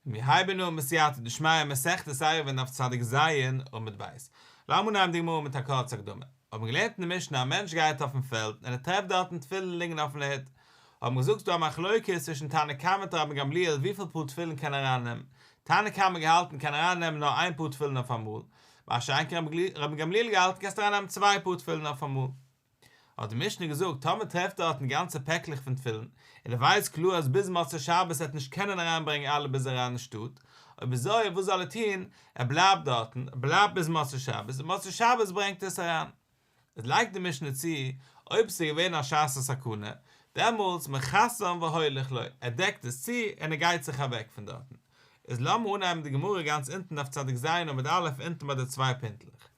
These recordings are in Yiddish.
מיר הייבן אן בסייעתא דשמיא מסכת עירובין דף צדיק ז עמוד ב'. לאמיר אנהייבן די גמרא מיט א קורצע הקדמה. האבן געלערנט אין די משנה א מענטש גייט אויפן פעלד און ער טרעפט דארטן תפילין ליגן אויפן ערד. האבן געזאגט ס'דא א מחלוקת צווישן תנא קמא מיט רבן גמליאל וויפיל פאר תפילין קען ער ארייננעמען. תנא קמא האט געהאלטן קען ארייננעמען נאר איין פאר תפילין אויף אמאל. מה שאין כן רבן גמליאל געהאלטן קענסט ארייננעמען צוויי פאר תפילין אויף אמאל. האט די משנה געזאגט, טאמער טרעפט ער דארטן גאנצע פעקלעך פון תפילין, און ער ווייסט קלאר אז ביז מוצאי שבת וועט נישט קענען אריינברענגען אלע ביז אריין אין שטאט, אויב אזוי וואס זאל ער טון, ער בלייבט דארטן, ער בלייבט ביז מוצאי שבת, און מוצאי שבת ברענגט ער עס אריין. איז לייגט די משנה צו, אויב ס'איז געווען א שעת הסכנה, דעמאלטס מכסן והולך לו, ער דעקט עס צו און ער גייט זיך אוועק פון דארטן. איז לאמיר אנהייבן די גמרא גאנץ אונטן דף צדיק ז עמוד א' אונטן ביי די צוויי פינטלעך.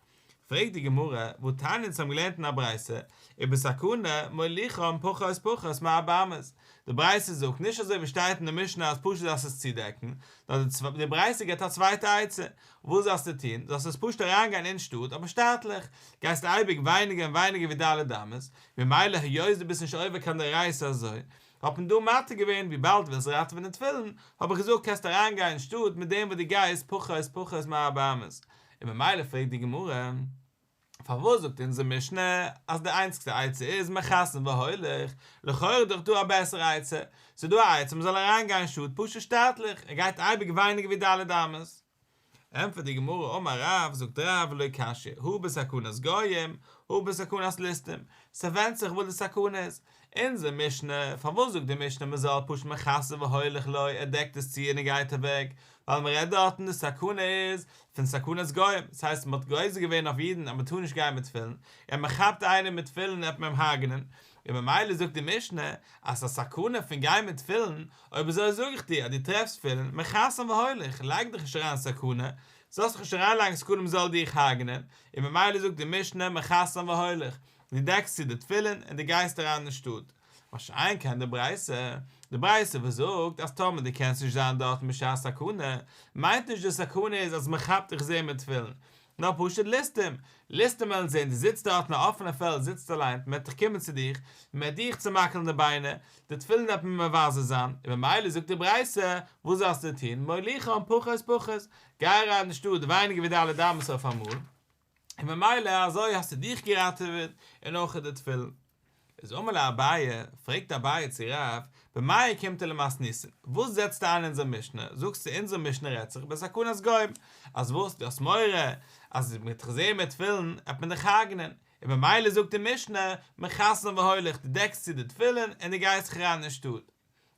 פרעגט די גמרא, והתניא אונז האבן געלערנט אין א ברייתא, ובסכנה מוליכן פחות פחות מארבע אמות, די ברייתא זאגט נישט אזוי ווי שטייט אין די משנה אז פשוט זאלסט עס צודעקן, נאר די ברייתא גיבט א צווייטע עצה, וואס זאלסטו טון, זאלסט עס פשוט אריינגיין אין שטאט אבער שטאטליך, גייסט אייביג ווייניגער און ווייניגער ווי ד' אמות, ממילא היות דו ביסט נישט עובר קיין דאורייתא אזוי, האט מען דא מתיר געווען וויבאלד ווילסט ראטעווען די תפילין, האב איך געזאגט קענסט אריינגיין אין שטאט מיט דעם וואס דו גייסט פחות פחות מארבע אמות, און ממילא פרעגט די גמרא, פארוואס זאגט אונזער משנה אז די איינציגסטע עצה איז מכסן והולך, לכאורה איז דאך דא א בעסערע עצה, ס'איז דא א עצה מ'זאל אריינגיין אין שטאט פשוט שטאטליך, ער גייט אייביג ווייניגער ווי ד' אמות. ענטפערט די גמרא אמר רב, זאגט רב, לא קשיא, הא בסכנת גוים, הא בסכנת ליסטים, ס'ווענדט זיך וואס די סכנה איז, אונזער משנה, פארוואס זאגט די משנה מ'זאל פשוט מכסה והולך לו, ער דעקט עס צו און ער גייט אוועק, ווייל מ'רעדט דארטן די סכנה איז פון סכנת גוים, ס'הייסט מ'האט גוזר געווען אויף אידן אז מ'טאר נישט גיין מיט תפילין, און מ'כאפט איינעם מיט תפילין וועט מען אים הרג'נען, און ממילא זאגט די משנה אז ס'איז א סכנה פון גיין מיט תפילין, אויב אזוי זאג איך דיר אז דו טרעפסט תפילין, מכסן והולך, לייג דיך נישט אריין אין סכנה, זאלסט דיך נישט אריינלייגן אין סכנה מ'זאל דיך הרג'נען, און ממילא זאגט די משנה מכסן והולך, דו דעקסט צו די תפילין און דו גייסט אריין אין שטאט. מה שאין כן די ברייתא, די ברייתא וואס זאגט אז טאמער דו קענסט נישט זיין דארטן בשעת סכנה, מיינט נישט די סכנה איז אז מ'כאפט דיך זעהן מיט תפילין, נאר פשוט ליסטים, ליסטים וועלן זעהן דו זיצט דארט אין א אפענע פעלד זיצט אליין, מען וועט דיך קומען צו דיך, מען וועט דיך צומאקלן די ביינער, די תפילין וועט מען מבזה זיין, און ממילא זאגט די ברייתא, וואס זאלסטו טון, מוליכן פחות פחות, גיי אריין אין שטאט ווייניגער ווי ד' אמות אויף אמאל, און ממילא אזוי האסטו דיך געראטעוועט און אויך די תפילין. איז אמר ליה אביי, פרעגט אביי צו רב, במאי אוקימתא למתניתין, וואס זעצטו איין אונזער משנה, זאגסטו אונזער משנה רעדט זיך בסכנת גוים, אז וואס, דו האסט מורא אז מ'וועט דיך זעהן מיט תפילין וועט מען דיך הרג'נען, און ממילא זאגט די משנה, מכסן והולך, דו דעקסט צו די תפילין און דו גייסט זיך אריין אין שטאט.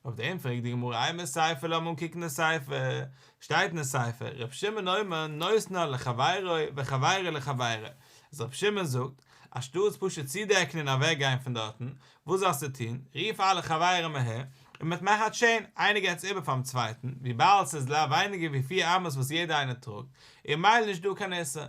אויף דעם פרעגט די גמרא אימא סיפא לאמיר אנקוקן די סיפא, שטייט אין די סיפא, ר' שמעון אומר נותנה לחבירו וחבירו לחבירו, אז ר' שמעון זאגט, אנשטאטס פשוט צודעקן און אוועק גיין פון דארטן, וואס זאלסטו טון, רוף אלע חברים אהער, און מ'וועט מאכן א chain, איינער געבט עס איבער פאר'ן צווייטן, וויבאלד ס'איז לאו ווייניגער ווי פיר אמות וואס יעדער איינער טראגט, איז ממילא נישט דא קיין איסור.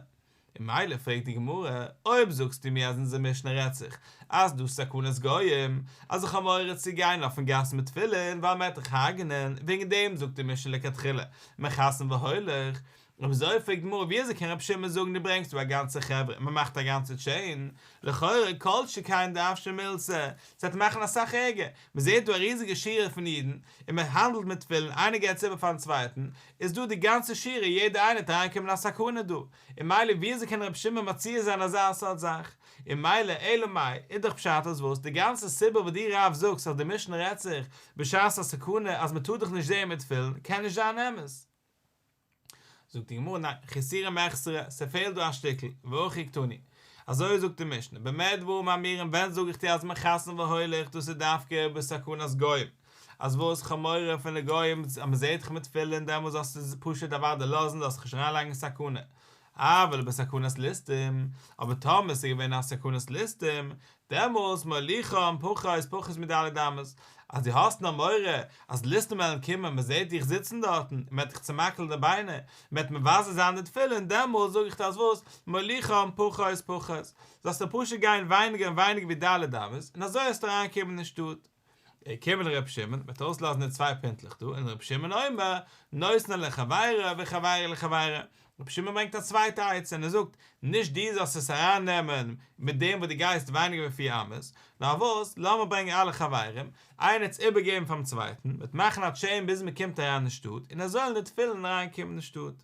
און ממילא פרעגט די גמרא, אויב זאגסטו מיר אז אונזער משנה רעדט זיך אז דא סכנת גוים, אז איך האב מורא צו גיין אויפן גאס מיט תפילין ווייל מ'עט דיך הרג'נען, וועגן דעם זאגט די משנה לכתחילה מכסן והולך, אויב אזוי פרעגט די גמרא ווי אזוי קען רבי שמעון זאגן דו ברענגסט דא א גאנצע חברה און מ'מאכט א גאנצע chain, לכאורה כל שכן דאוושא מילתא, ס'וועט מאכן אסאך ערגער, מ'זעט דא א ריזיגע שורה פון אידן, און מען האנדלט מיט תפילין איינער געבט עס איבער פארן צווייטן, איז דא די גאנצע שורה יעדער איינער וועט אריינקומען א סכנה דא, און מילא וויאזוי קען רבי שמעון מציע זיין אזא סארט זאך, און מילא אלא מאי איז דאך פשט אז וואס די גאנצע סיבה וואס דו רב זאגסט אז די משנה רעדט זיך בשעת א סכנה אז מען טאר דיך נישט זעהן מיט תפילין קען נישט זיין אמת. זאגט די גמרא ניין, חסורי מחסרא, ס'פעלט דא א שטיקל, והכי קתני, אזוי זאגט די משנה, במה דברים אמורים ווען זאג איך דיר אז מכסן והולך דאס איז דווקא בסכנת גוים, אז וואס כ'האב מורא פון די גוים אז מ'זעט דיך מיט תפילין דעמאלס זאלסטו עס פשוט אוודאי לאזן זאלסט זיך נישט אריינלייגן אין סכנה, אבל בסכנת ליסטים, אבער טאמער ס'איז געווען א סכנת ליסטים, דעמאלס מוליכן פחות פחות מד' אמות, אז דו האסט נאר מורא אז ליסטים וועלן קומען מען זעט דיך זיצן דארטן און מען וועט דיך צומאקלן די ביינער, מען וועט מבזה זיין די תפילין, דעמאלס זאג איך דיר אז וואס, מוליכן פחות פחות, זאלסטו פשוט גיין ווייניגער און ווייניגער ווי ד' אמות, און אזוי וועסטו אריינקומען אין שטאט. געקומען ר' שמעון, מ'וועט אויסלאזן די צוויי פינטלעך דא, און ר' שמעון אומר, נותנו לחבירו וחבירו לחבירו. ר' שמעון ברענגט א צווייטע עצה און ער זאגט, נישט דו זאלסט עס ארייננעמען מיט דעם וואס דו גייסט ווייניגער ווי פיר אמות, נאר וואס, לאמיר ברענגען אלע חברים, איינער וועט עס איבערגעבן פאר'ן צווייטן, מ'וועט מאכן א טשעין ביז מ'קומט אריין אין שטאט, און אזוי וועלן די תפילין אריינקומען אין שטאט.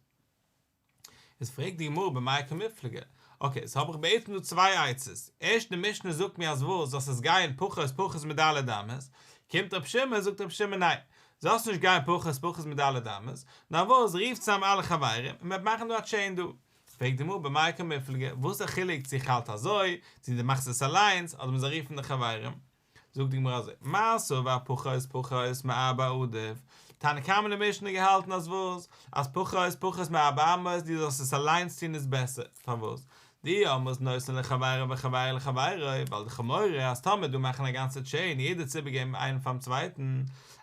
איז פרעגט די גמרא במאי קמיפלגי, אקעי סאו האב איך בעצם דא צוויי עצות, ערשט די משנה זאגט מיר אז וואס זאלסט עס גייען פחות פחות מד' אמות, קומט רב שמעון זאגט רב שמעון ניין, זאלסט נישט גיין פחות פחות מד' אמות, נאר וואס רוף צוזאם אלע חברים און מ'וועט מאכן דא א טשעין דא. פרעגט די גמרא במאי קמיפלגי, וואס איז א חילוק צו איך האלט אזוי, צו דו מאכסט עס אליינס, אדער מ'זאל רופן די חברים? זאגט די גמרא אזוי, מר סבר פחות פחות מארבע עדיף, תנא קמא אין די משנה געהאלטן אז וואס? אז פחות פחות מארבע אמות דו זאלסט עס אליינס טון איז בעסער, פארוואס? דאי אמרת נותנו לחבירו וחבירו לחבירו, ווייל כ'האב מורא אז טאמער דא מאכן א גאנצע טשעין יעדער צו איבערגעבן איינעם פארן צווייטן,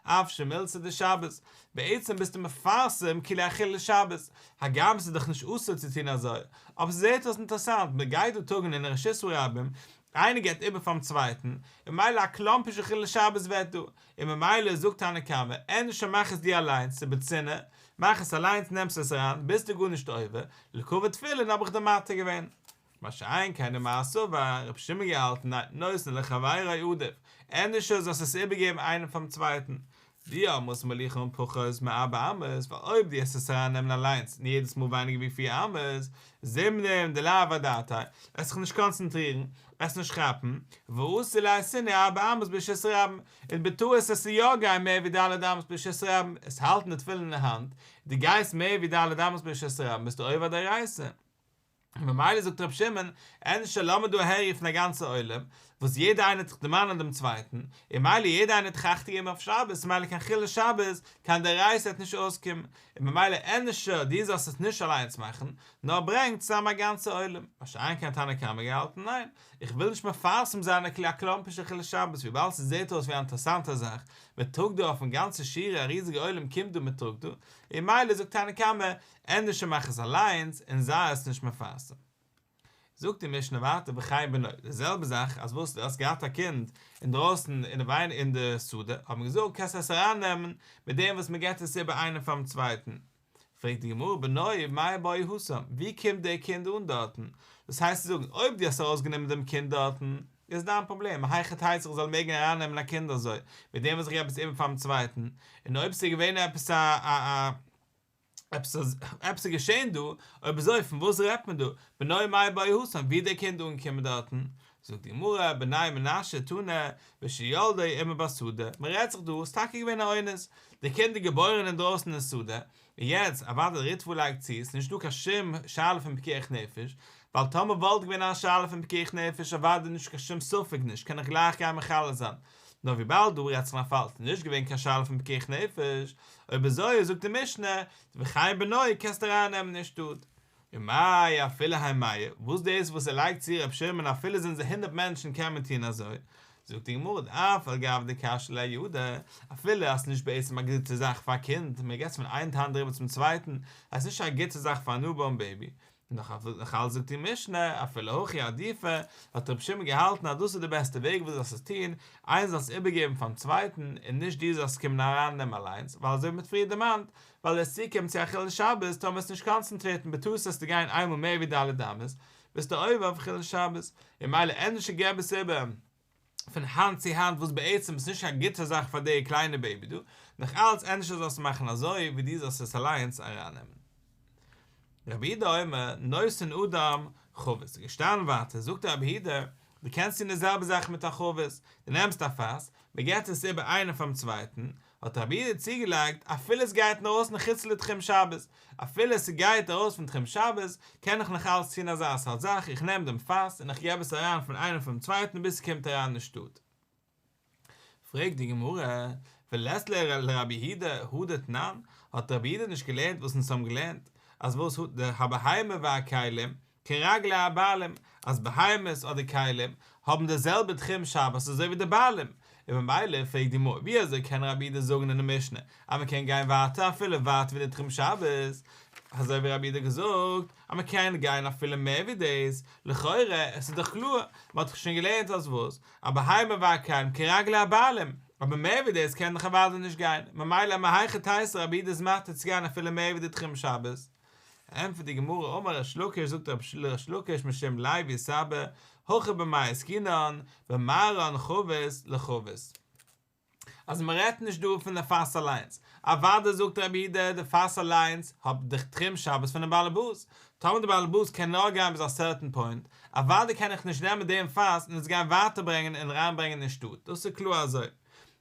אוושא מילתא דשבת, בעצם ביסטו מפרסם כאילו א חילול שבת, הגם ס'איז דאך נישט אסור צו טון אזוי, אבער ס'זעט אויס אינטערעסאנט, מ'גייט דא טראגן אין רשות הרבים, איינער געבט איבער פארן צווייטן, און ממילא א קלאמפישע חילול שבת ווערט דא, און ממילא זאגט תנא קמא, ענדערש מאך עס דו אליינס, ס'איז בצנעה, מאך עס אליינס נעמסט עס אריין, ביסטו גארנישט עובר, לכבוד תפילין האב איך דיר מתיר געווען. מה שאין כן ומר סבר, רבי שמעון געהאלטן ניין, נותנו לחבירו עדיף, ענדערש זאלסט עס איבערגעבן איינעם פארן צווייטן, דאי אמרת מוליכן פחות מארבע אמות, ווייל אויב דו העסט עס אריין נעמען אליינס און יעדעס מאל ווייניגער ווי פיר אמות, זימנין דלאו אדעתיה, עסט זיך נישט קאנצענטרירן, עסט נישט כאפן, ואתי לאייתינהו ארבע אמות ברשות הרבים, און בטעות עסטו יא גיין מער ווי ד' אמות ברשות הרבים, עסט האלטן די תפילין אין די האנט, דו גייסט מער ווי ד' אמות ברשות הרבים ביסטו עובר דאורייתא. און ממילא זאגט רבי שמעון, ענדערש לאמיר דא אהעררופן א גאנצע עולם, וואס יעדער איינער וועט זיך דערמאנען דעם צווייטן, און ממילא יעדער איינער וועט זיך אכטונג געבן אויף שבת, ממילא קיין חילול שבת, קיין דאורייתא וועט נישט אויסקומען, און ממילא ענדערש דו זאלסט עס נישט אליינס מאכן, נאר ברענג צוזאם א גאנצע עולם. מה שאין כן תנא קמא געהאלטן, ניין, איך וויל נישט מפרסם זיין א קלאמפישע חילול שבת, וויבאלד ס'זעט אויס ווי א אינטערעסאנטע זאך, מען טראגט דא אויפן גאנצע שורה, א ריזיגע עולם קומט דא מען טראגט דא, און ממילא זאגט תנא קמא, ענדערש מאך עס אליינס און זיי עס נישט מפרסם. זאגט די משנה ווייטער וכן בנו, די זעלבע זאך אז וואס דו האסט געהאט א קינד אינדרויסן אין די שדה, האט מען געזאגט קענסט עס ארייננעמען מיט דעם וואס מען געבט עס איבער איינער פארן צווייטן. פרעגט די גמרא בנו מאי בעי התם, ווי קומט דער קינד אן דארטן? דאס הייסט צו זאגן אויב דו האסט ארויסגענומען דעם קינד דארטן, איז דיין פראבלעם, מהיכי תיתי איך זאל מעגן ארייננעמען א קינד אזוי, מיט דעם וואס איך געב עס איבער פארן צווייטן, און אויב ס'איז געווען עפעס א א עפעס איז עפעס איז געשען דא, אויב אזוי פון וואס רעדט מען דא, בנו מאי בעי התם, ווי איז דער קינד אנגעקומען דארטן? זאגט די גמרא, בני מנשה תנא, בשילדו אמו בשדה, מען רעדט זיך דא, ס'איז טאקע געווען א אונס, די קינד איז געבוירן אינדרויסן אין שדה, און יעצט, אוודאי ריטב"א לייגט צו, ס'איז נישט דא קיין שום שאלה פון פיקוח נפש, ווייל טאמער וואלט געווען א שאלה פון פיקוח נפש אוודאי נישט קיין שום ספק נישט, קען איך גלייך גיין מחלל זיין, נאר וויבאלד דא רעדט זיך אין א פאל ס'איז נישט געווען קיין שאלה פון פיקוח נפש, אויב אזוי זאגט די משנה, וכן בנו קענסטו אריין נעמען אין שטאט. ומאי אפילו הן מאה, וואס דאס וואס ער לייגט צו ר' שמעון אפילו זענען זיי הונדערט מענטשן קען מען טון אזוי, זאגט די גמרא דאף על גב דקשיא ליה ידא, אפילו אז ס'נישט בעצם א גוטע זאך פאר א קינד, מען געבט עס פון איין האנט אריבער צום צווייטן, אז ס'נישט א גוטע זאך פאר א ניובארן בעיבי, נאך אלץ זאגט די משנה, אפילו הכי עדיפא, האט רבי שמעון געהאלטן אז דאס איז די בעסטע וועג וואס זאלסט עס טון, איינער זאל עס איבערגעבן פארן צווייטן, און נישט דו זאלסט קומען ארייננעמען אליינס, ווייל אזוי ווי מ'האט פריער דערמאנט, ווייל עס צוקומט צו א חילול שבת, טאמער וועסט נישט קאנצענטרירטן בטעות וועסטו גיין איינמאל מער ווי ד' אמות, ביסטו עובר אויף חילול שבת, און ממילא ענדערש געב עס איבער פון האנט צו האנט וואס בעצם איז נישט קיין גוטע זאך פאר די קליינע בעיבי דא, נאך אלץ ענדערש זאלסטו מאכן אזוי ווי דו זאלסט עס אליינס ארייננעמען. רבי יהודה אומר, נותן אדם חבית, איז געשטאנען ווייטער, זאגט רבי יהודה, דו קענסט טון די זעלבע זאך מיט א חבית, דו נעמסט א פאס, מען געבט עס איבער איינער פארן צווייטן, האט רבי יהודה צוגעלייגט, אפילו עס גייט ארויס מחוץ לתחום שבת, אפילו עס גייט ארויס פון תחום שבת, קען איך נאך אלץ טון אזא סארט זאך, איך נעם דעם פאס און איך געב עס אריין פון איינעם פארן צווייטן ביז ס'קומט אריין אין שטאט. פרעגט די גמרא, ולית ליה לרבי יהודה הא דתנן, האט רבי יהודה נישט געלערנט וואס אונז האבן געלערנט, אז וואס האט די הבהמה והכלים, כרגלי הבעלים, אז בהמות אדער כלים האבן די זעלבע תחום שבת אזוי ווי די בעלים, און ממילא פרעגט די גמרא ווי אזוי קען רבי יהודה זאגן אין די משנה אז מען קען גיין ווייטער אפילו ווייטער ווי די תחום שבת, אזוי ווי רבי יהודה האט געזאגט אז מען קען גיין אפילו מער ווי דאס, לכאורה עס איז דאך קלאר, מען האט דאך שוין געלערנט אז וואס, א בהמה והכלים כרגלי הבעלים. אבער מער ווי דאס קען דאך אוודאי נישט גיין, ממילא מהיכי תיתי רבי יהודה איז מתיר צו גיין אפילו מער ווי די תחום שבת? ענטפערט די גמרא אמר ריש לקיש זאגט ריש לקיש משום לוי סבא הכא במאי עסקינן במערן חבית לחבית. אז מען רעדט נישט דא פון די פאס אליינס, אוודאי זאגט רבי יהודה די פאס אליינס האט די תחום שבת פונעם באלעבאס, טאמער די באלעבאס קען נאר גיין ביז א סערטען פוינט, אוודאי קען איך נישט נעמען דעם פאס און עס גיין ווייטער ברענגען און אריינברענגען אין שטאט, דאס איז קלאר אזוי.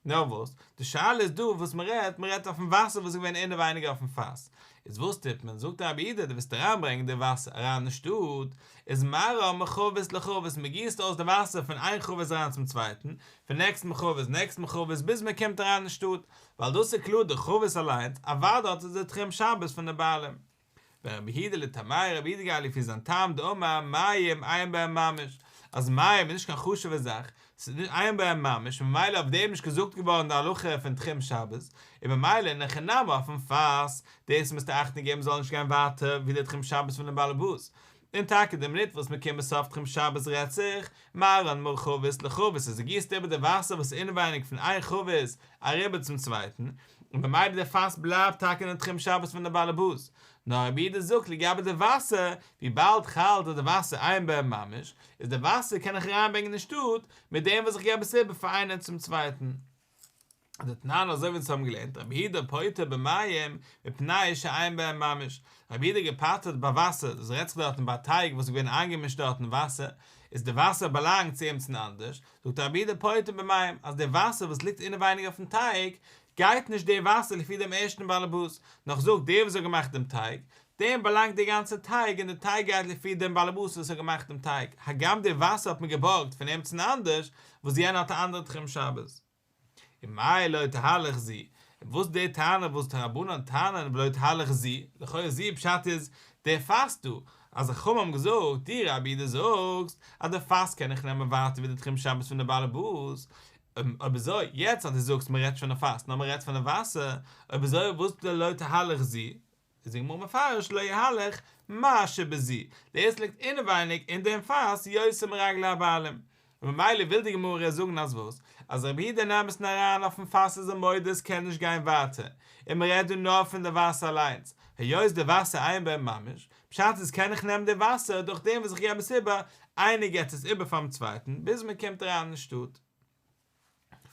נאר וואס, די שאלה איז דא וואס מען רעדט, מען רעדט אויפן וואסער וואס איז געווען אינעווייניג אויפן פאס, איז וואס טוט מען, זאגט רבי יהודה דו ווילסט אריינברענגען די וואסער אריין אין שטאט, איז מערה מחבית לחבית, מען גיסט אויס די וואסער פון איין חבית אריין צום צווייטן, פון נעקסטן חבית נעקסטן חבית ביז מען קומט אריין אין שטאט, ווייל דאס איז קלאר די חבית אליינס, אוודאי האט עס די תחום שבת פון די בעלים. ורבי יהודה לטעמיה רבי יהודה גייט לפי זיין טעם דאמר מים אין בהם ממש, אז מים איז נישט קיין חשוב'ע זאך, ס'איז נישט אין בהם ממש, ממילא אויף דעם נישט געזאגט געווארן די הלכה פון תחום שבת, און ממילא אין הכי נמי אויפן פאס, דאס מוזטו אכטונג געבן זאל נישט גיין ווייטער ווי די תחום שבת פונעם בעלעבאס, און טאקע די מינוט וואס מ'קומט בסוף תחום שבת רעדט זיך, מערן מחבית לחבית אז ער גיסט איבער די וואסער וואס איז אינעווייניג פון איין חבית אריבער צום צווייטן, און ממילא די פאס בלייבט טאקע אין די תחום שבת פון די בעלעבאס, נאר רבי יהודה זאגט לגבי די וואסער, וויבאלד כ'האלט אז די וואסער אין בהם ממש, איז די וואסער קען איך אריינברענגען אין שטאט, מיט דעם וואס איך געב עס איבער פאר איינעם צום צווייטן. דתנן אזוי ווי אונז האבן געלערנט רבי יהודה פוטר במים מפני שאין בהם ממש, רבי יהודה געפטר'ט ביי וואסער, דאס רעדט זיך דארטן ביי א טייג וואס איז געווען איינגעמישט דארטן וואסער, איז די וואסער באלאנגט צו עמיצן אנדערש, זאגט רבי יהודה פוטר במים אז די וואסער וואס ליגט אינעווייניג אויפן טייג, גייט נישט די וואסער לפי דעם ערשטן באלעבאס, נאר כ'זאג דער וואס האט געמאכט דעם טייג, דעם באלאנגט די גאנצע טייג און די טייג גייט לפי דעם באלעבאס וואס האט געמאכט דעם טייג, הגם די וואסער האט מען געבארגט פון עמיצן אנדערש, וואס יענער האט א אנדערע תחום שבת. ומאי לא תהלך זו, און וואס די טענה וואס די רבנן טענה'ן ולא תהלך זו, לכאורה זו פשט איז די פאס דא, אז חכמים האבן געזאגט, דו רבי יהודה זאגסט אז די פאס קען איך נעמען ווייטער ווי די תחום שבת פון די באלעבאס, אויב אזוי יעצט אז דו זאגסט מען רעדט נישט פון די פאס נאר מען רעדט פון די וואסער, אויב אזוי וואס די לא תהלך זו, איז די גמרא מפרש לא יהלך מה שבזו, דאס ליגט אינעווייניג אין דעם פאס יותר מרגלי הבעלים, און ממילא וויל די גמרא זאגן אז וואס? אז רבי יהודה אין אמת'ן אריין אויפן פאס איז ער מודה עס קען נישט גיין ווייטער, און מען רעדט דא נאר פון די וואסער אליינס, היות די וואסער אין בהם ממש, פשט איז קען איך נעמען די וואסער דורך דעם וואס איך געב עס איבער, איינער געבט עס איבער פארן צווייטן ביז מען קומט אריין אין שטאט.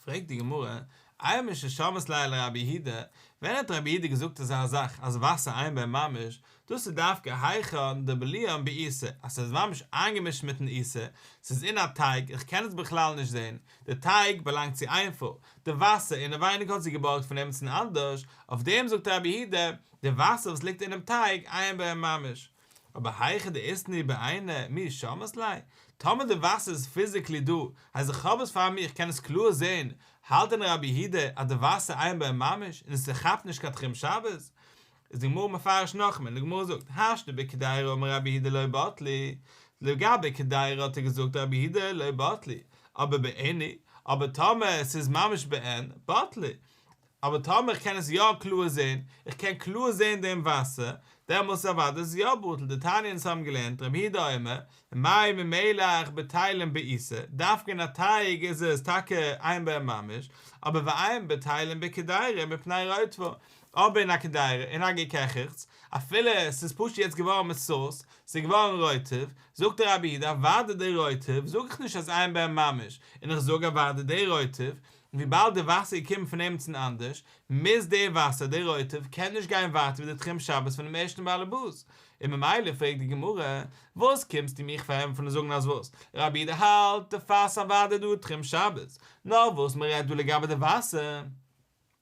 פרעגט די גמרא, אימא ששמעת ליה לרבי יהודה, ווען האט רבי יהודה געזאגט אזא זאך אז וואסער אין בהם ממש, דאס איז דווקא היכן דבליען בעיסה, אז ס'איז ממש איינגעמישט מיטן עיסה, ס'איז אין א טייג, איך קען עס בכלל נישט זען, די טייג באלאנגט צו איין פרוי, די וואסער אינעווייניג האט זי געבארגט פון עמיצן אנדערש, אויף דעם זאגט רבי יהודה, די וואסער וואס ליגט אינעם טייג אין בהם ממש. אבער היכא דאיתנהו בעיניה מי שמעת ליה, טאמער די וואסער איז פיזיקלי דא, אז איך האב עס פאר מיר איך קען עס קלאר זעהן, האלט דען רבי יהודה אז די וואסער אין בהם ממש און עס כאפט נישט קיין תחום שבת? איז די גמרא מפרש נאכמער און די גמרא זאגט, השתא בקדירה אמר רבי יהודה לא בטלי, לגבי קדירה האט ער געזאגט רבי יהודה לא בטלי, אבער בעין, אבער טאמער עס איז ממש בעין, בטלי, אבער טאמער איך קען עס יא קלאר זעהן, איך קען קלאר זעהן דעם וואסער, דעמאלס אוודאי איז עס יא בטל, דתניא אונז האבן געלערנט רבי יהודה אומר, מים ומלח בטלים בעיסה, דווקא אין א טייג איז עס טאקע אין בהם ממש, אבער ואין בטלים בקדירה מפני רוטבה, אבער אין א קדירה, אין א געקעכעכץ, אפילו עס איז פשוט יעצט געווארן מיט סאוס, ס'איז געווארן רוטב, זאגט רבי יהודה אוודאי די רוטב, זאג איך נישט אז אין בהם ממש, און איך זאג אוודאי די רוטב, וויבאלד די וואסער איז געקומען פון עמיצן אנדערש, מוז די וואסער, די רוטב, קען נישט גיין ווייטער ווי די תחום שבת פונעם ערשטן באלעבאס. און ממילא פרעגט די גמרא, וואס קומסטו מיך פארענטפערן און זאגן אז וואס? רבי יהודה האלט די פאס אוודאי דא תחום שבת, נאר וואס מען רעדט דא לגבי די וואסער,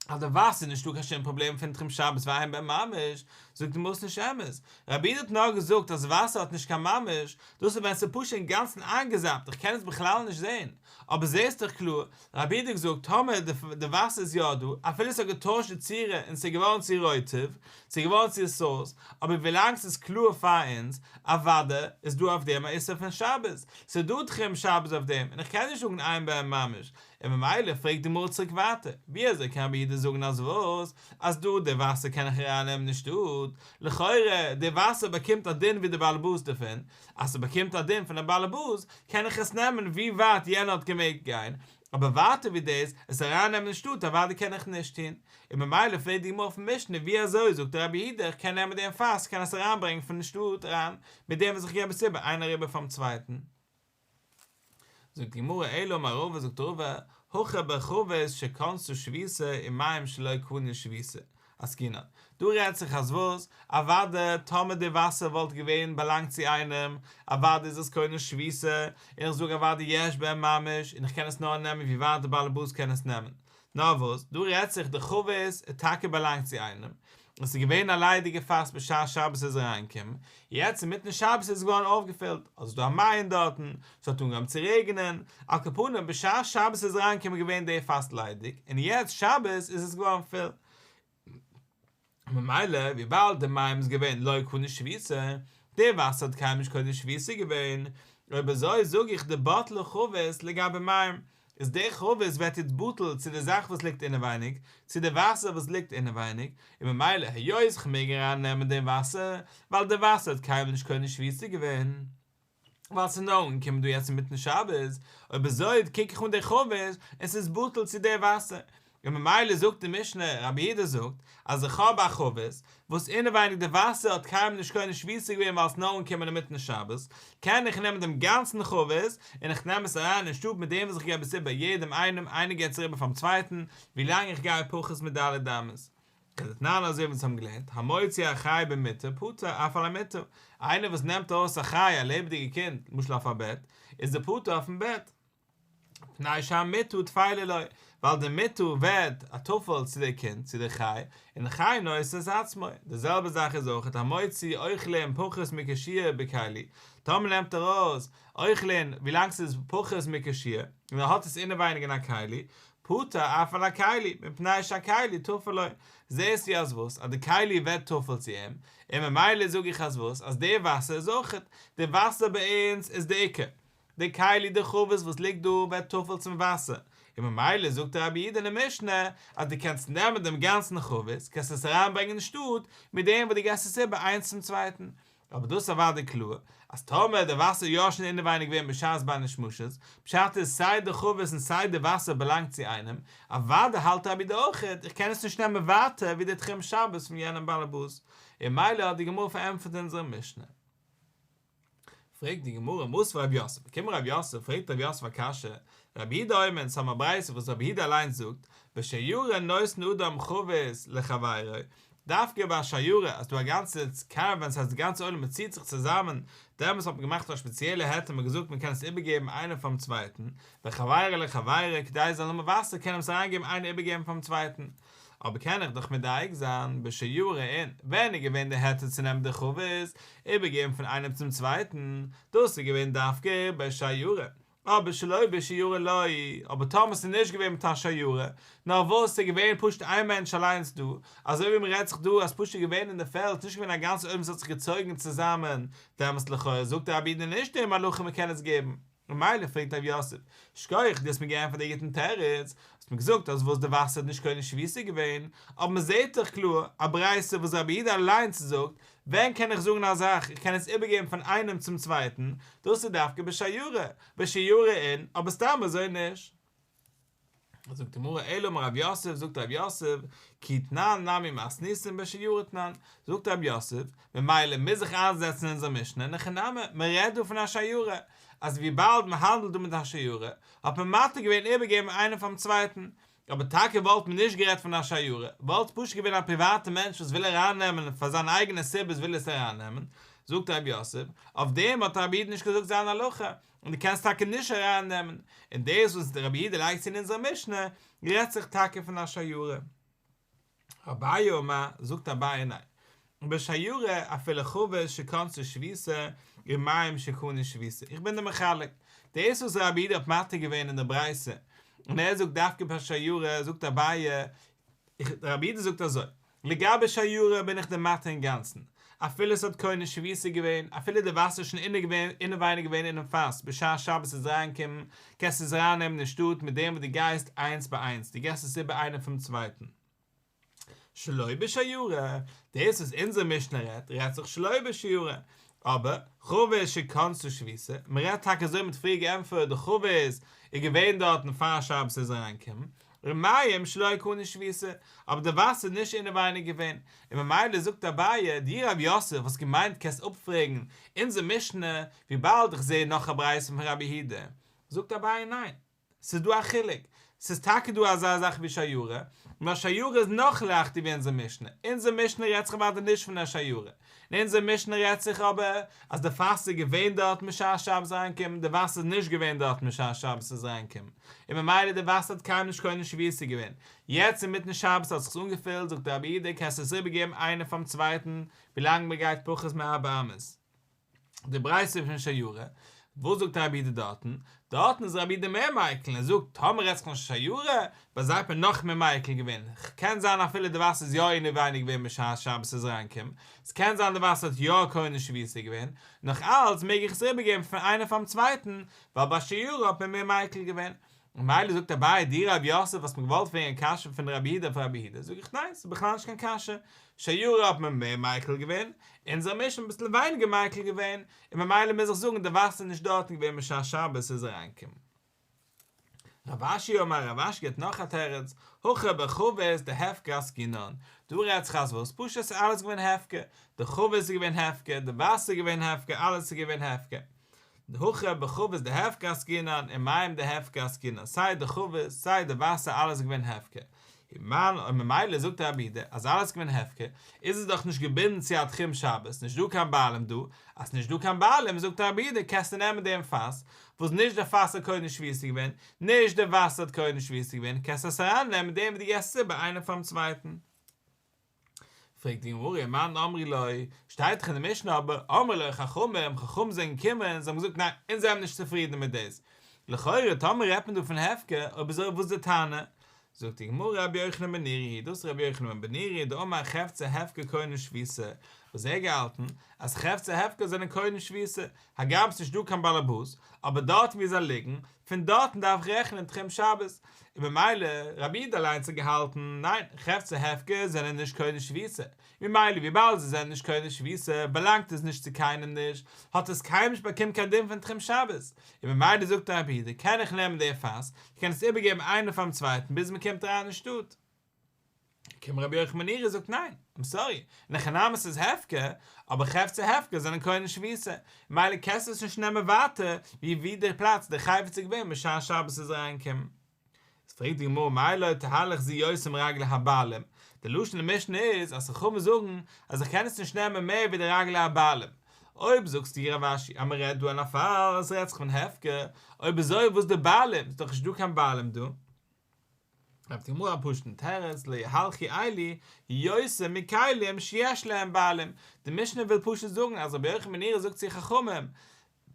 אז די וואסער איז נישטא קיין שום פראבלעם פון תחום שבת ואין בהם ממש, זאגט די גמרא ס'נישט אמת, רבי יהודה האט נאר געזאגט אז וואסער האט נישט קיין ממש, דאס איז ווען ס'איז פשוט אינגאנצן איינגעזאפט, איך קען עס בכלל נישט זען, אבער זעסט דאך קלאר, רבי יהודה האט געזאגט טאמער די וואסער איז יא דא, אפילו ס'האט געטוישט די צורה און ס'איז געווארן צו רוטב, ס'איז געווארן צו סאוס, אבער ווילאנג ס'איז קלאר פאר אונז, אוודאי איז דא אויף דעם א איסור פון שבת, ס'איז דא תחום שבת אויף דעם, און איך קען נישט זאגן אין בהם ממש, און ממילא פרעגט די גמרא צוריק ווייטער, ווי אזוי קען רבי יהודה זאגן אז וואס? אז דא די וואסער קען איך ארייננעמען אין שטאט, לכאורה די וואסער באקומט א דין ווי די באלעבאס דערפון, אז ס'באקומט א דין פון די באלעבאס, קען איך עס נעמען ווי ווייט יענער האט געמעגט גיין, אבער ווייטער ווי דאס, עס ארייננעמען אין שטאט אוודאי קען איך נישט טון, און ממילא פרעגט די גמרא אויפן משנה ווי אזוי זאגט רבי יהודה איך קען נעמען דעם פאס קען עס אריינברענגען פון שטאט אריין מיט דעם וואס איך געב עס איבער איינער איבער פארן צווייטן. זאגט די גמרא אלא אמר רבא זאגט רבא הכא בחבית שקנתה שביתה ומים שלא קנו שביתה עסקינן דא רעדט זיך אז וואס אוואדע טאמער די וואסער וואלט געווען באלאנגט צו איינעם אוואדע איז עס קונה שביתה און איך זאג אוואדע יש בהם ממש און איך קען עס נאר נעמען ווי ווייט די בעל הבית קען עס נעמען נאר וואס, דא רעדט זיך די חבית איז טאקע באלאנגט צו איינעם, און ס'איז געווען א ליידיגע פאס בשעת שבת איז אריינגעקומען, יעצט אינמיטן שבת איז עס געווארן אויפגעפילט, אדער ס'איז דא א מעיין דארטן, ס'האט אנגעהויבן צו רעגענען, על כל פנים בשעת שבת איז אריינגעקומען געווען די פאס ליידיג, און יעצט שבת איז עס געווארן פול. ממילא וויבאלד די מים איז געווען לא קנו שביתה, די וואסער האט קיינמאל נישט קונה שביתה געווען, אויב אזוי זאג איך דבטלה חבית לגבי מים, איז די חבית ווערט יעצט בטל צו די זאך וואס ליגט אינעווייניג, צו די וואסער וואס ליגט אינעווייניג, און ממילא היות כ'מעג אריין נעמען דעם וואסער, ווייל די וואסער האט קיינמאל נישט קונה שביתה געווען. ווייל ס'איז נאר אנגעקומען דא יעצט אינמיטן שבת, אויב אזוי קוק איך אן די חבית און ס'איז בטל צו די וואסער, און ממילא זאגט די משנה, רבי יהודה זאגט, אז איך האב א חבית וואס אינעווייניג די וואסער האט קיינמאל נישט קונה שביתה געווען ווייל ס'איז נאר אנגעקומען אינמיטן שבת, קען איך נעמען דעם גאנצן חבית און איך נעם עס אריין אין שטוב מיט דעם וואס איך געב עס איבער יעדעם איינעם, איינער געבט עס אריבער פארן צווייטן, ווילאנג איך גיי פחות מד' אמות. כדתנן אזוי ווי אונז האבן געלערנט, המוציא החי במיטה פטור אף על המיטה, איינער וואס נעמט ארויס א חי א לעבעדיגע קינד, למשל אויף א בעט, איז ער פטור אויפן בעט, מפני שהמיטה טפלה לו, ווייל די מיטה ווערט א טפל צו די קינד, צו די חי, און חי נושא את עצמו, די זעלבע זאך איז אויך המוציא אוכלין פחות מכשיעור בכלי, טאמער נעמט ער ארויס אוכלין ווילאנג ס'איז פחות מכשיעור, און ער האט עס אינעווייניג אין א כלי, פטור אף על הכלי, מפני שהכלי טפל לו, זעסטו אז וואס? אז די כלי ווערט טפל צו אים, און ממילא זאג איך אז וואס? אז די וואסער איז אויכעט, די וואסער ביי אונז איז די עיקר, די כלי די חבית וואס ליגט דא ווערט טפל צום וואסער, און ממילא זאגט רבי יהודה אין די משנה אז דו קענסט נעמען דעם גאנצן חבית, קענסט עס אריינברענגען אין שטאט, מיט דעם וואס דו געסט עס איבער איינס צום צווייטן, אבער דאס איז אוודאי קלאר אז טאמער די וואסער איז יא שוין אינעווייניג געווען בשעת בין השמשות, פשט איז סיי די חבית און סיי די וואסער באלאנגט צו איינעם, אוודאי האלט רבי יהודה אויכעט, איך קען עס נישט נעמען ווייטער ווי די תחום שבת פון יענעם באלעבאס, און ממילא האט די גמרא פארענטפערט אונזערע משנה. פרעגט די גמרא מתיב רב יוסף, קומט רב יוסף פרעגט רב יוסף א קשיא, רבי יהודה אומר אונז האבן א ברייתא וואס רבי יהודה אליינס זאגט, בשיירה נותן אדם חבית לחבירו, דווקא ביי א שיירה אז דא א גאנצע קאראווען ס'הייסט די גאנצע עולם מ'ציט זיך צוזאמען, דעמאלטס האט מען געמאכט א שפעציעלע היתר מ'האט געזאגט מ'קען עס איבערגעבן איינער פאר'ן צווייטן, וחבירו לחבירו כדי זיי זאלן האבן וואסער קען מען עס אריינגעבן איינער איבערגעבן פאר'ן צווייטן. אבער קען איך דאך מדייק זיין בשיירה אין ווען איז געווען די היתר צו נעמען די חבית איבערגעבן פון איינעם צום צווייטן, דאס איז געווען דווקא בשיירה, אבער שלא בשיירה לא, אבער טאמער ס'איז נישט געווען מיט א שיירה, נאר וואס ס'איז געווען פשוט איין מענטש אליינס דא, אזוי ווי מ'רעדט זיך דא אז פשוט געווען אין די פעלד, ס'נישט געווען א גאנצע עולם וואס האט זיך געצויגן צוזאמען, דעמאלטס לכאורה זאגט רבי יהודה נישט דעם הלכה מ'קען עס געבן. ממילא פרעגט רב יוסף, שכוח דו האסט מיר געענטפערט א גוטן תירוץ, האסט מיר געזאגט אז וואס די וואסער האט נישט קונה שביתה געווען, אבער מ'זעט דאך קלאר א ברייתא וואס רבי יהודה אליינס זאגט ווען קען איך זאגן א זאך, איך קען עס איבערגעבן פון איינעם צום צווייטן, דאס איז דווקא בשיירה, בשיירה אין, אבער סתם אזוי נישט. זאגט די גמרא אלא אמר רב יוסף, זאגט רב יוסף, כי תנן נמי מתניתין בשיירה תנן, זאגט רב יוסף, ממילא מוז איך איינזעצן אונזער משנה, אין הכי נמי, מען רעדט דא פון א שיירה, אז וויבאלד מען האנדלט דא מיט א שיירה, האט מען מתיר געווען איבערגעבן איינעם פאר'ן צווייטן, אבער טאקע וואלט מען נישט גערעדט פון א שיירה, וואלט פשוט געווען א פריוואטע מענטש וואס וויל ארייננעמען פאר זיינע אייגענע סיבות וויל עס ארייננעמען, זאגט רב יוסף, אויף דעם האט רבי יהודה נישט געזאגט זיין הלכה, און דו קענסט טאקע נישט ארייננעמען, און דאס וואס רבי יהודה לייגט צו אין אונזערע משנה, רעדט זיך טאקע פון א שיירה. אביי אמר, זאגט אביי ניין, בשיירה אפילו חבית שקנתה שביתה ומים שקנו שביתה, איך בין דיר מחלק, דאס וואס רבי יהודה האט מתיר געווען אין די ברייתא, און ער זאגט דווקא בשיירה, זאגט אביי, רבי יהודה זאגט אזוי, לגבי שיירה בין איך דיר מתיר אינגאנצן, אפילו עס האט קונה שביתה געווען, אפילו די וואסער איז שוין אינעווייניג געווען אינעם פאס בשעת שבת איז אריינגעקומען, קענסטו עס ארייננעמען אין שטאט מיט דעם וואס דו גייסט איינס ביי איינס, דו געסט עס איבער איינער פונעם צווייטן. שלא בשיירה, דאס וואס אונזער משנה רעדט, רעדט זיך שלא בשיירה. אבער, חבית שכנסה שביתה, מען רעדט טאקע אזוי מ'האט פריער געענטפערט די חבית איז געווען דארטן פאר שבת איז אריינגעקומען, ומים שלא כנו שביתה, אבער די וואסער איז נישט אינעווייניג געווען, און ממילא זאגט אביי, דו רב יוסף האסט געמיינט קענסט אפפרעגן אונזער משנה וויבאלד איך זעה נאך א ברייתא פון רבי יהודה, זאגט אביי ניין. ס'איז דא א חילוק, ס'איז טאקע דא אזא זאך ווי שיירה, נאר שיירה איז נאך לייכטער ווי אונזער משנה, אונזער משנה רעדט זיך אוודאי נישט פון א שיירה, אין אונזער משנה רעדט זיך אבער אז די פאס איז געווען דארט משעת שבת איז אריינגעקומען, די וואסער איז נישט געווען דארט משעת שבת איז אריינגעקומען, און ממילא די וואסער האט קיינמאל נישט קונה שביתה געווען, יעצט אינמיטן שבת האט זיך עס אנגעפילט, זאגט רבי יהודה קענסט עס איבערגעבן איינער פארן צווייטן ווילאנג מ'גייט פחות מארבע אמות. די ברייתא פון שיירה, וואס זאגט רבי יהודה דארטן? דארטן איז רבי יהודה מער מיקל, ער זאגט, טאמער רעדט זיך פון שיירה, ביי זיי האט מען נאך מער מיקל געווען, קען זיין אפילו די וואסער איז יא אינעווייניג געווען בשעת שבת איז אריינגעקומען, ס'קען זיין די וואסער האט יא קונה שביתה געווען, נאך אלץ מעג איך עס איבערגעבן פון איינער פארן צווייטן, ווייל ביי שיירה האט מען מער מיקל געווען. ממילא זאגט אביי דו רב יוסף האסט מיר געוואלט פרעגן א קשיא פון רבי יהודה אויף רבי יהודה, זאג איך ניין ס'איז בכלל נישט קיין קשיא, שיירה האט מען מער מיקל געווען, אונזער משנה אביסל ווייניגער מיקל געווען, און ממילא מוז איך זאגן די וואסער איז נישט דארטן געווען בשעת שבת איז אריינגעקומען. רב אשי אמר רב אשי געבט נאך א תירוץ, הכא בחבית דהפקר עסקינן, דא רעדט זיך אז וואס? פשוט ס'איז אלעס געווען הפקר, די חבית איז געווען הפקר, די וואסער איז געווען הפקר, אלעס איז געווען הפקר. הכא בחבית דהפקר עסקינן ומים דהפקר עסקינן, סיי די חבית סיי די וואסער אלעס איז געווען הפקר, און ממילא זאגט רבי יהודה אז אלעס איז געווען הפקר, איז עס דאך נישט געבינדן צו א תחום שבת, נישט דא קיין בעלים דא, אז נישט דא קיין בעלים זאגט רבי יהודה קענסטו נעמען דעם פאס, וואס נישט די פאס האט קונה שביתה געווען, נישט די וואסער האט קונה שביתה געווען, קענסט עס אריין נעמען דעם וואס דו געסט עס איבער איינער פארן צווייטן. פרעגט די גמרא, ומאן אמרו לו, שטייט דאך אין די משנה אבער אמרו לו חכמים, חכמים זענען געקומען, זיי האבן געזאגט ניין, אונז זעמיר נישט צופרידן מיט דאס. לכאורה טאמער רעדט מען דא פון הפקר, אויב אזוי וואס איז די טענה? זאגט די גמרא, רבי יוחנן בן נורי היא, דאס איז רבי יוחנן בן נורי, דאמר חפצי הפקר קונים שביתה, וואס ער האט געהאלטן אז חפצי הפקר זענען קונה שביתה, הגם ס'נישט דא קיין באלעבאס, אבער דארט וואו זיי ליגן, פון דארטן דארף איך רעכענען תחום שבת, און ממילא רבי יהודה אליינס האט געהאלטן, ניין, חפצי הפקר זענען נישט קונה שביתה, ממילא וויבאלד זיי זענען נישט קונה שביתה באלאנגט עס נישט צו קיינעם נישט, האט עס קיינמאל נישט באקומען קיין דין פון תחום שבת, און ממילא זאגט רבי יהודה קען איך נעמען די פאס, איך קען עס איבערגעבן איינער פארן צווייטן ביז מען קומט אריין אין שטאט. קומט רבי יוחנן בן נורי זאגט ניין, איים סארי, אין הכי נמי ס'איז הפקר, אבער חפצי הפקר זענען קונה שביתה, ממילא קענסטו עס נישט נעמען ווייטער ווי ווי די פלאץ די חפץ איז געווען בשעת שבת איז אריינגעקומען. איז פרעגט די גמרא מאי לא תהלך זו יותר מרגלי הבעלים, די לשון אין משנה איז אז חכמים זאגן אז איך קען עס נישט נעמען מער ווי די רגלי הבעלים, אויב זאגסטו רב אשי אז מ'רעדט דא אין א פאל אז ס'רעדט זיך פון הפקר, אויב אזוי וואס די בעלים, ס'איז דאך נישט דא קיין בעלים דא. זאגט די גמרא א פשוט'ן תירוץ, לא יהלכו אלו יותר מכלים שיש להם בעלים, די משנה וויל פשוט זאגן אז רבי יוחנן בן נורי זאגט צו חכמים,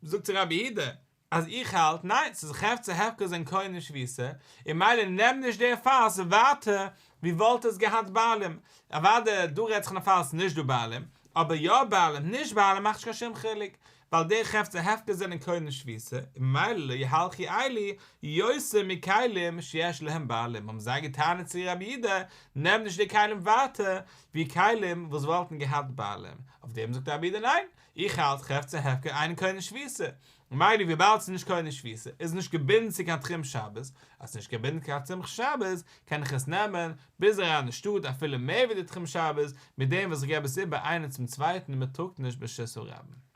זאגט צו רבי יהודה, אז איך האלט, ניין, ס'איז חפצי הפקר זענען קונה שביתה, און ממילא נעם נישט די פאס ווייטער ווי וואלט עס געהאט בעלים, אוודאי דא רעדט זיך אין א פאל ס'איז נישט דא בעלים, אבער יא בעלים נישט בעלים מאכט נישט קיין שום חילוק, ווייל די חפצי הפקר זענען קונה שביתה, און ממילא לא יהלכו אלו יותר מכלים שיש להם בעלים, האבן זיי געטענה'ט צו רבי יהודה, נעם נישט די כלים ווייטער ווי כלים וואס וואלטן געהאט בעלים, אויף דעם זאגט רבי יהודה ניין, איך האלט חפצי הפקר אינן קונה שביתה, ממילא וויבאלד ס'איז נישט קונה שביתה, איז נישט געבינדן צו קיין תחום שבת, אז ס'איז נישט געבינדן קיין תחום שבת, קען איך עס נעמען ביז אריין אין שטאט אפילו מער ווי די תחום שבת, מיט דעם וואס איך געב עס איבער איינער צום צווייטן און מ'טראגט נישט ברשות הרבים.